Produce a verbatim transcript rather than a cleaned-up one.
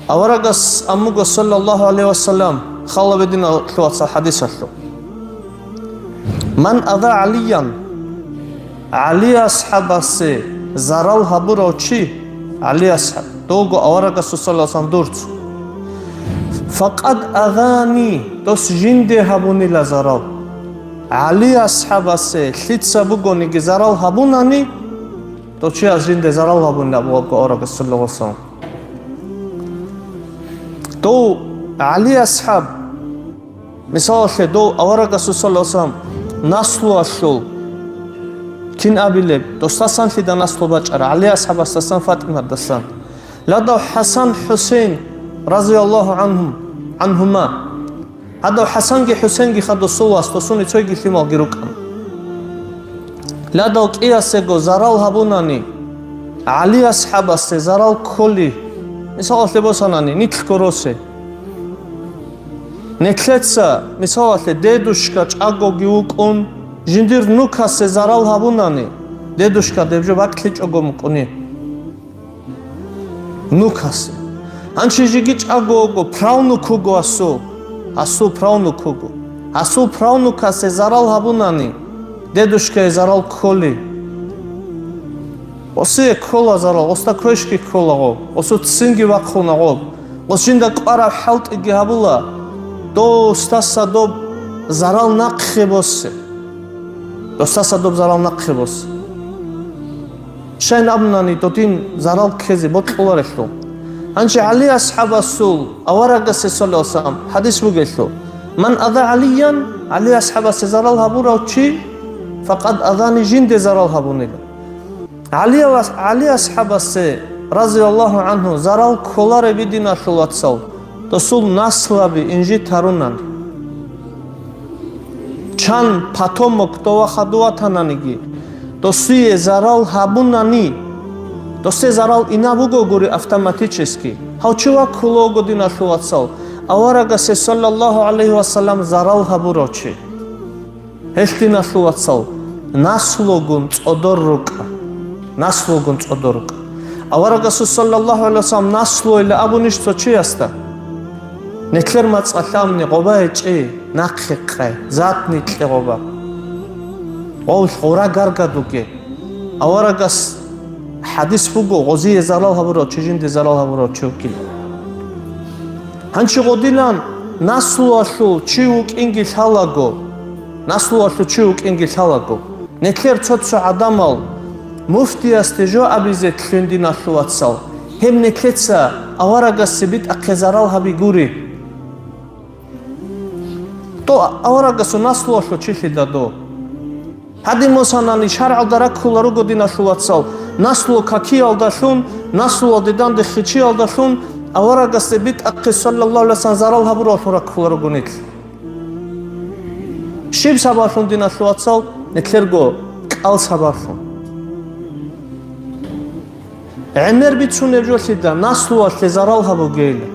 Аварагас аммуго, саллаллагьу гӀалайгьи ва саллам, хал гьабе, диналъул вацал, хадисалъул: «Ман аза ГӀалиян», ГӀали асхӀабасе зарал гьабурав чи, ГӀали асхӀаб, довго аварагасул, саллаллагьу гӀалайгьи ва саллам, дурц, «факъад азани», дос жинде гьабунила зарал. ГӀали асхӀабасе лъица бугониги зарал гьабунани, дов чияс жинде зарал гьабунила абулеб аварагас, саллаллагьу гӀалайгьи ва саллам. Дов ГӀали асхӀаб, мисалалъе, дов аварагасул, саллаллагьу гӀалайгьи ва саллам, наслуялъул, кин абилеб, досдасанлъида наслу бачӀара, ГӀали асхӀабасдасан, ФатӀиматдасан. Ладав ХӀасан-ХӀусейн, разияллагьу гӀангьум, гӀангьума. Гьадав ХӀасанги ХӀусейнги ха досул вас, досул цойги лъималги рукӀана. Ладав кӀиясего зарал гьабунани, ГӀали асхӀабасде зарал кколи, мисалалъе босанани, нилъго росе. Нилъеца, мисалалъе, дедушка чӀагоги вукӀун, жиндир нукасе зарал гьабунани, дедушка деб жо бакӀлъичӀого мукӀуни. Нукасе. Гьанчи жеги чӀаго вуго, правнук вуго гьасул. Гьасул правнук вуго. Гьасул правнукасе зарал гьабунани, дедушкае зарал кколи. Гъосие ккола зарал, гъосда квешги ккола гъоб, гъосул ццинги вахъуна гъоб, гъос жинда кӀвараб хӀалтӀиги гьабула, досдаса доб зарал нахъе босе. Досдаса доб зарал нахъе босе. Щайин абунани, додин зарал ккезе бокьуларелъул. Гьанчи ГӀали асхӀабасул аварагасе, саллаллагьу гӀалайгьи ва саллам, хадис бугелъул: «Ман аза ГӀалиян», ГӀали асхӀабасе зарал гьабурав чи, «факъад азани», жинде зарал гьабунила. ГӀали ас-, ГӀали асхӀабасе, разияллагьу гӀангьу, зарал кколареби, диналъул вацал, досул наслаби инжит гьарунан. Чан, потомок, дова хадув ватананиги, досие зарал гьабунани, досде зарал инаб бугогури автоматически, гьав чи ваккулаго, диналъул вацал, аварагасе, саллаллагьу гӀалайгьи ва саллам, зарал гьабурав чи. Гьелъ, диналъул вацал, наслугун цӀодор рукӀа. Наслугун цӀодор рукӀа. Аварагасул, саллаллагьу гӀалайгьи ва саллам, наслуила абунищ цо чиясда? Нилъер мацӀалъ абуни, гъоба гьечӀей, нахъе къай, зат никье гъоба. Гъов гъура гаргадуге. Аварагас хадис буго, гъозие зарал гьабурав чи жинде зарал гьабурав чи вукӀин. Гьанчи гъодилан наслуялъул чи вукӀинги лъалаго, наслуялъул чи вукӀинги лъалаго, нилъер цо-цо гӀадамал муфтиясде жо абизе лъугьин, диналъул вацал, гьеб нилъеца аварагасде битӀахъе зарал гьаби гури. То аварагасул наслуялъул чилъида до. Гьадин босанани, шаргӀалда раккула руго, диналъул вацал, наслу какиялдалъун, наслуялде данде хичиялдалъун, аварагасде битӀахъе, саллаллагьу гӀалайгьи ва саллам, зарал гьабураллъун раккула руго нилъ. Щиб сабаблъун, диналъул вацал? Нилъерго кӀал сабаблъун. ГӀемер бицунеб жолъида наслуялъе зарал гьабугейилан.